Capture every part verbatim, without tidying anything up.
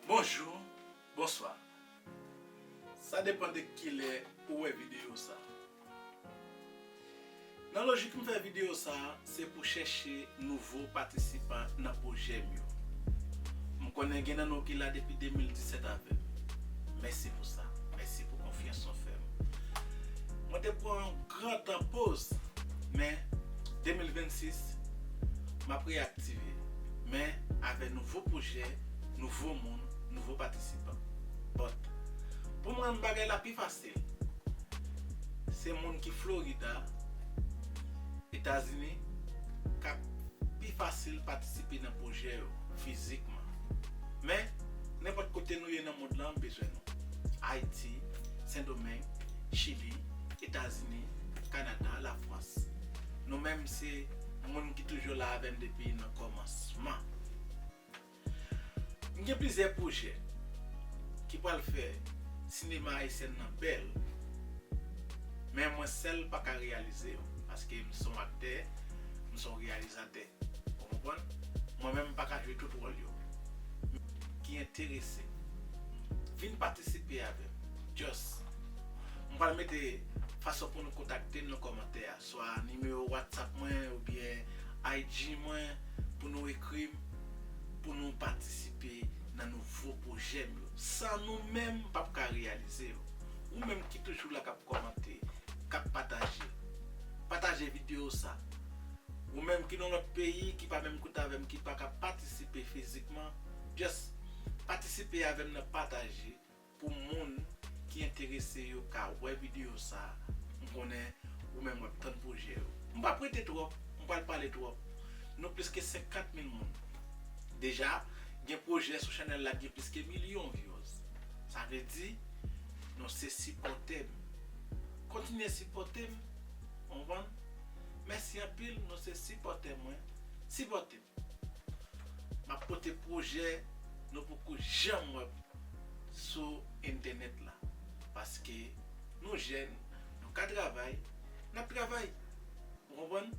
Bonjou, bonswa. Sa depann de kilè ou wè videyo sa. Nan lojik m fè videyo sa, se pou chèche nouvo patisipan nan pwojè m yo. M konnen gen nan nou ki la depi de mil disèt avè m. Mèsi pou sa. Mèsi pou konfyans ou fè m. Mwen te pran yon gran tan poz, men de mil vennsis, m ap reyaktive. Men avè nouvo pwojè, nouvo moun, nouvo patisipan. But, pou mwen, bagay la pi fasil. Se moun ki Florida, Etazini, k ap pi fasil patisipe nan pwojè yo fizikman. Men, nenpòt kote nou ye nan mond lan, m bezwen nou. Ayiti, Sendomeng, Chili, Etazini, Kanada, Lafrans. Nou menm se moun ki toujou la avè m depi nan kòmansman. M gen plizyè pwojè ki pral fè sinema ayisyèn nan bèl, men mwen sèl pa ka reyalize yo, paske m se yon aktè, m se yon reyalizatè. Ou konprann? Mwen menm m pa ka jwe tout wòl yo. Ki enterese, vin patisipe avè m. Just, m pral mete fason pou nou kontakte m nan kòmantè a, swa nimewo WhatsApp mwen oubyen I G mwen pou nou ekri m, pou nou patisipe nan nouvo pwojè m yo. San nou menm, m p ap ka reyalize yo. Ou menm ki toujou la k ap kòmante, k ap pataje, pataje videyo sa. Ou menm ki nan lòt peyi, ki pa menm kote avè m, ki pa ka patisipe fizikman, just patisipe avè m nan pataje pou moun ki enterese yo ka wè videyo sa. M konnen ou menm w ap tann pwojè yo. M p ap rete twòp, m pral pale twòp. Nou plis ke senkant mil moun. Deja, gen pwojè sou chanèl la gen plis ke milyon views. Sa vle di, nou se sipòtè m. Kontinye sipòte m, ou konprann? Mèsi anpil, nou se sipòtè mwen. Sipòte m. M ap pote pwojè nou poko janm wè sou entènèt la. Paske nou jèn, nou ka travay, n ap travay. Ou konprann?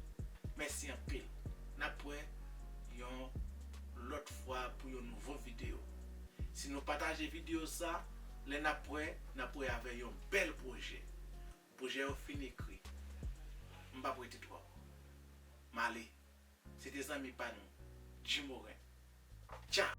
Mèsi anpil. N ap wè yon lòt fwa pou yon nouvo videyo. Si nou pataje videyo sa, lè n ap wè, n ap wè avè yon bèl pwojè. Pwojè yo fin ekri. M p ap rete twòp. M ale. Se te zanmi pa nou, Jim Morin. Tcha!